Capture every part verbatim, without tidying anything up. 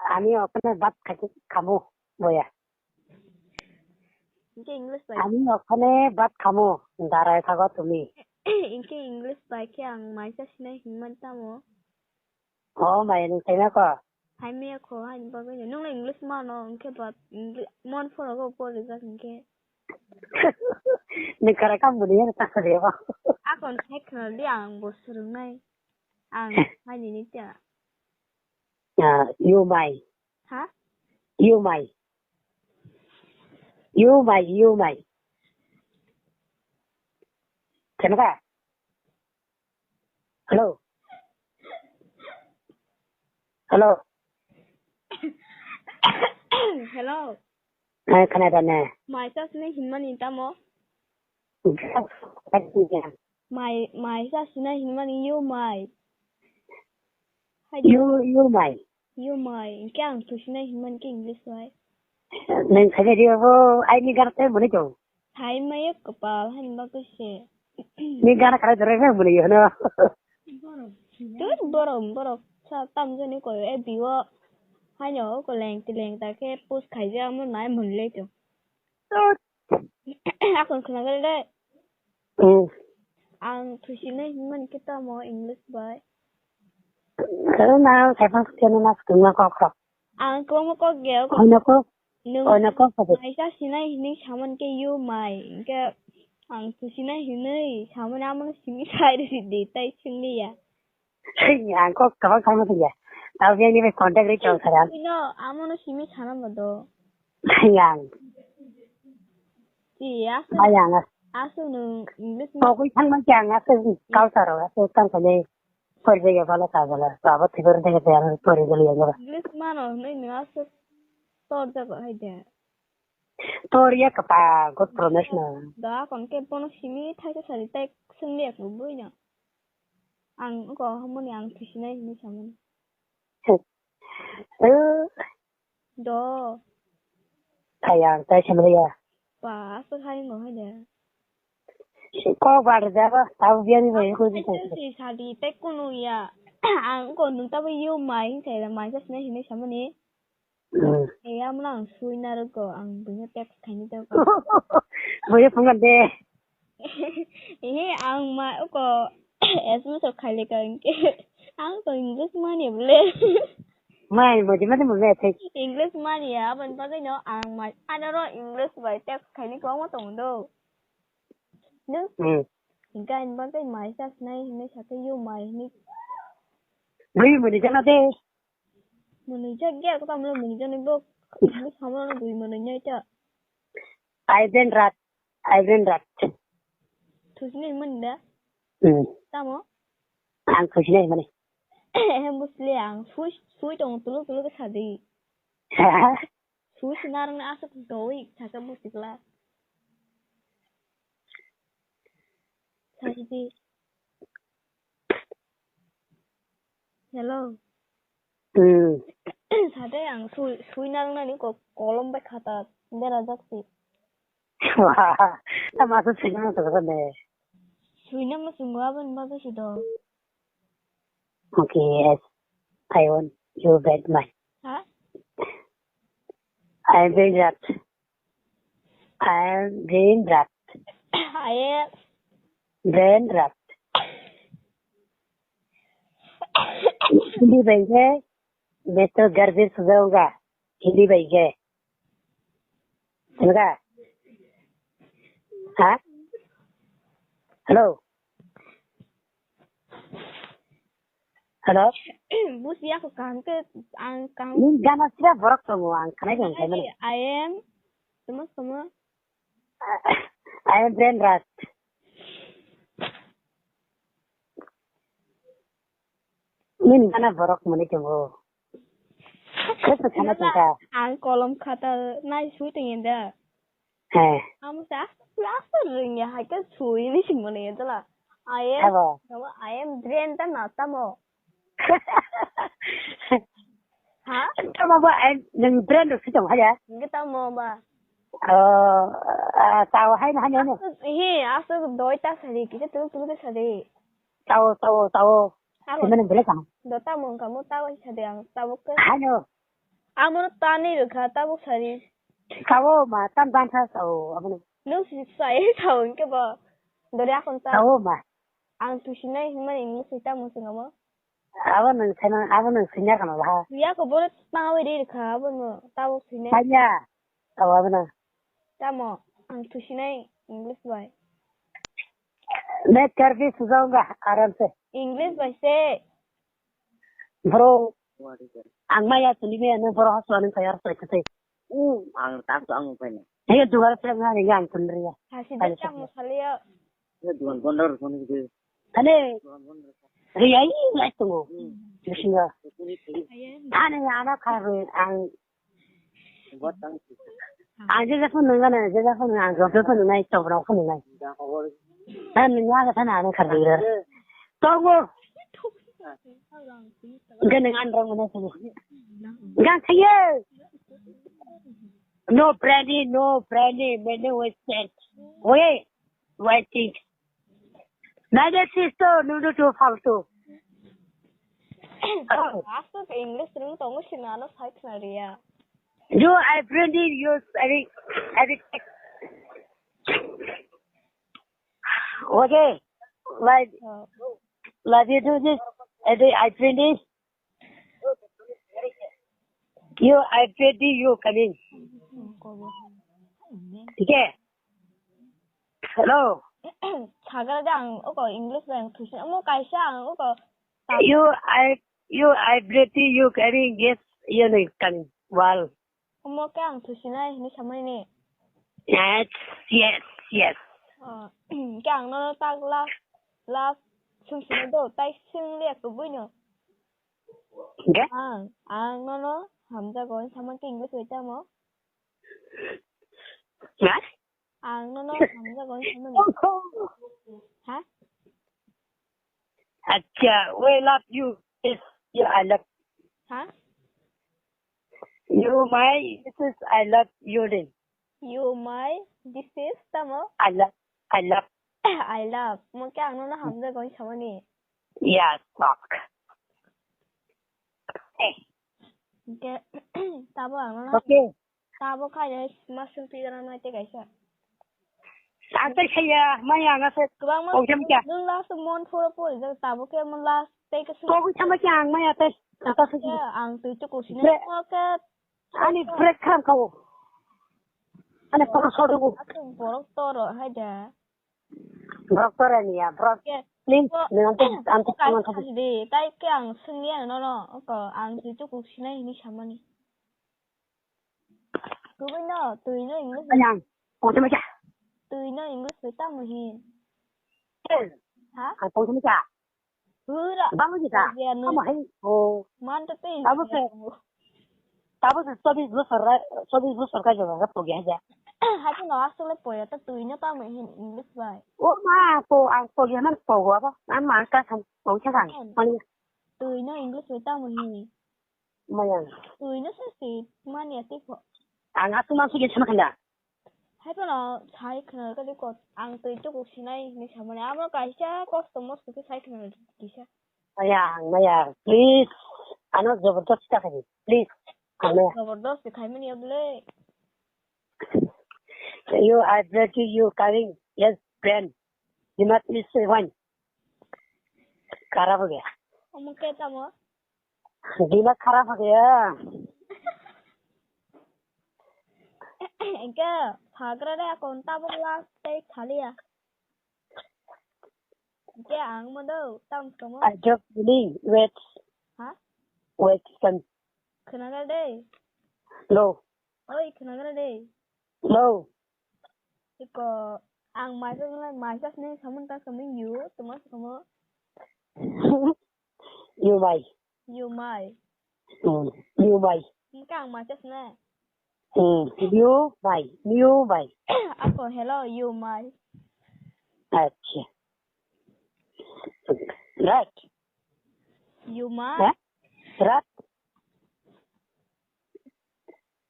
Ami okhane bhat khamo boya. Hingke English bai. Ami okhane bhat khamo, darai thago tumi. Hingke English bai khe ang maisa sinai hinmani tamo. O mai, nwng saimaya kho? Saimaya kho, haini bagwi no. Nwng le English mano, hingke ba Engli-, mon phoro go porijak hingke. Nwng kara kam buni ya ta kare ba. Akon thai khna di ang bo swrwngnai. Ang haini ni ta. Ah, you mai. Ha? You mai. You mai, you mai. Kenapa? Hello. Hello. Hello. Eh, khana da ne. Mai sa sini hinmani tamo? Mai, mai sa sini hinmani you mai. Hai. You, you mai. You mai, hingke ang thusinai hinmani khe English bai. Nang saja dia bo, ai ni gar te muni to. Hai maya kapal, hai ni bagwi se. Ni gar kara jore na muni no. Tut borok, borok sa tam jani ko e biwo. Hai no ko leng ti leng ta khe post khai ja mo nai muni le to. Akon khna gari de. Hmm. Ang thusinai hinmani khe tamo English bai. Khe na saipang thusinai na swkang ma kok rok. Ang kwbangma kok ge. Oino kok. Nwng oino kok kok. Maisa sinai hinwi samani khe you mai. Hingke ang thusinai hinwi samani amo no simi sai rw di tai swngli ya. Ang kok kabang khaima tongya. Tabo biyang ni bai contact ri chong sara. Ino, amo no simi sana ba do. Yang. Ti, asu. Bayang. Asu no English no. Kok wi thang ma kyang asu culture ro, asu kam kale. Pori jaya bala ka bala. Baba tibor de de pori jali yang ba. English mano, no no asu. Tor jago hai de. Tor ya kapa, good promotion. Da kon ke pono simi thai ka sari tai sung ya ko bui na. Ang oko hamoni ang thusinai hinwi samani. Eh. Do. Ayang, tai samani ya. Ba, aswk hai ngo hai de. Kok bar da ba, tabo biyani bai ko di. Ai, si sadi tai kunu ya. Ang oko nung tabo you mai hin sai da mai sa sinai hinwi samani. Hmm. Eh, amo no ang sui narwgo, ang buino text khaini tei ko. Buino phone de. Eh, ang ma oko S M S rok khaileka hingke. Ang to English mani bole. Mai, modi mani bole, thik. English mani ya, aboni bagwi no ang ma, ano ro English bai text khaini kwbangma tongo do. Nwng? Hmm. Hingke ani bagwi mai sa sinai hinwi sakhe you mai hinwi. Bui muni jana de. Mwnwi jak ya, ko tamo mwnwi jak ni bo, bo samano dui mwnwi nyai ta. Iben rat, iben rat. Thusinai mani da? Hmm. Tamo? Ang thusinai mani. He busle ang sui, sui tong tulu tulu ke sadi. Sui sinarang na asuk doi, thaka busikla. Sadi. Hello. Hmm. Sade ang sui, sui nang nani ko kolom bai khata berajak si. Wah, tamo aswk sui nang tong kha ne. Sui nang ma sungo aboni bagwi si do. Okay, yes. I want you back my. Ha? I am very rat. I am brain rot. I am brain rot. Hindi bai khe, Mister Garbage Sujaoga. Hindi bai khe. Hello? Ha? Hello? Hello? Busi ako kaham ke ang kaham. Ni gana sira borok tongo ang khanai tong khaimani. I am. Tama tama. I am brain rot. Ni gana borok mani tongo. Kesa khana tongka. Ang kolom khata nai sui tong yenda. He. Amo sa, sa, sa ring ya, hai ka sui ni sing mani yenda la. I am, abo. I am brain ta na tamo. Ha? Tamo ba, I am, nang brain ro sui tong haya. Ngi tamo ba. Oh, ah, tao hai na, hai na, hai na. He, aso doi ta sari, kisa tulu tulu ta sari. Tao, tao, tao. Abo. Sini mana boleh kan? Do tamo wngkha mo tao hai sari ang, tamo ke. Hai no. Amo no tanwi rwkha, tabuk sari. Kawo ma, tam tam sa sao, abono. Nung si sai sao hwnkhe bo. Dori akon ta. Kawo ma. Ang tusinai hwnmani English ni tamo swngo mo. Abo nung sai, abo nung sinya kano ba. Tuya ko bono tangwi ri rwkha, abono tabuk sinai. Sanya. Kawo abono. Tamo, ang tusinai English bai. Net karbi sujaunga, aram se. English bai se. Bro, ang maya tuni me, nung boro hospital nung kaya hospital kete. Hmm, ang tak so ang upai na. Hei, dugar se nga ni ang tun ria. Hasi de kamu saliya. Dugan bondor kono gitu. Ane. Ria ini ngai tungo. Bisinga. Ane ana kharwe ang. Ang je jakhon nung gana, je jakhon nung ang job jakhon nung nai, job rok khon nung nai. Ang nung aga thana ang kharwi ra. Tongo. Gana ang rong nai khon. Gang khaye. No brandy, no brandy, many wasted. Wait, waiting. Nai de sister, no, no, too faltu. Aswk English rwng tongo sinano sai khna riya. You, I bring you, I, I, okay, like, Oh. Like you do this, I, I bring this. You, I pay you coming. Okay. Hello. Sagra de ang oko English bai ang thusin. Omo kaisa ang oko. You, I, you, I bring you coming. Yes, you know coming. Well. Omo ke ang thusinai hini samani. Yes, yes, yes. Oh, ke ang nono tak love, love sung sung do, tai sung liya kubui no. Hingke? Ang, ang nono hamjago hinwi sama khe English bai tamo? Ha? Ang nono hamjago hinwi sama ni. Ha? Acha, we love you. Yes, yeah, I love. Ha? You my, this is I love you din. You my, this is tamo? I love, I love. I love. Mo khe ang nono hamjago hinwi samani. Yeah, fuck. Hey. Hingke tabo ang nono. Okay. Tabo khaina ma sung pi gana mai te kaisa. Ang tai khaya, maya ang ase. Kwbangma. Pokjam kya? Nung last mon phoro pori jak tabo khe mo last tei ka sung. Pokjam kya ang maya tai. Kata sung. Ang tui tu kusi na. Bre. Mo khe. Ani break kham kau. Ani pokok sodu. Asung borok toro hai da. Borok tore niya, borok. Ke, please, ko, nang antuk, antuk ko, teman ko. Di, tai ke ang sungya nono, ko ang tui tu kusi na hini samani. Kubui no, tui no English. Ayang, pokjam kya? Tui no English bai tamo hin. Ha? Ang pokjam kya? Hura. Bang ni ta. Pogya no. Amo hai. Oh. Man to te. Tabo se. Tabo se chobis bosor ra, chobis bosor ka jaga pogya ja. Hai no asole poya ta tui no tamo hin English bai. O ma po ang pogya nan pogo ba. An ma ka san pogya kan. Mani. Tui no English bai tamo hin. Mayang. Tui no se si mani ati po. Ang asuma su ge sama kanda. Hai phano sai khna kadi kot ang twi tuku sinai hinwi samani amo kaisa kosto mosto khe sai khna kisa. Maya, maya, please. Ano jabardasti ta khai, please. Ano. Jabardasti khai mani abole. You, I beg you, coming. Yes, friend. You must miss one. Kara ho gaya. Omo ke tamo? Dimag kharap ho gaya. Engke phagra de akon tabuk last tei khaliya. Engke ang mo do tam somo. I drop the link. Wait. Ha? Wait, son. Khnaga de. No. Oi, khnaga de. No. Iko ang maisa swngnai, maisa swngnai samung ta samung you, tuma somo. You mai. You mai. Hmm. You mai. Engka ang maisa swngnai. Hmm. You mai. You mai. Ako hello, you mai. Acha. Right. You mai. Ha? Right.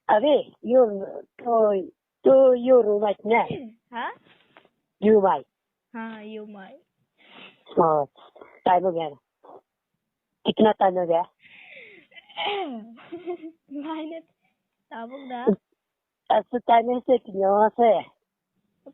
Abe, you, to, to you right now. Ha? You mai. Ha, you mai. Oh, time ho gaya. Kitna time ho gaya? Lainat tabuk da. Asu time se tinyo se.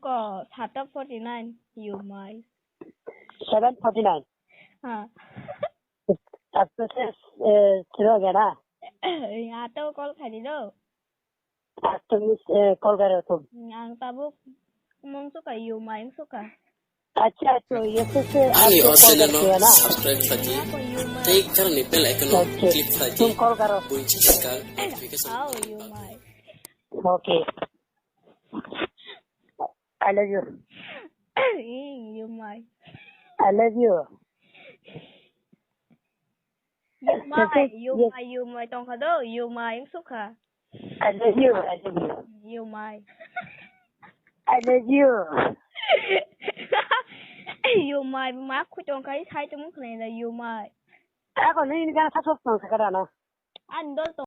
Ko sata forty nine, you my. Seven forty nine. Ha. Asu se, eh, siro gana. Ya to call khani do. Asu miss, eh, call garo tum. Ang tabuk mong suka, you my suka. Acha, to ye se se. Ani o channel no subscribe khlai di. Tei khani bell icon no click khlai di. Tum call karo. Bunchi kal notification. How you my? Okay. I love you. You my. I love you. You my, you my, you my tongkha do, you my sukha. I love you, I love you. You my. I love you. You my, ma khutong kai sai tum khne da you my. Ako ni ni kana sa sok tong sa kana. An dol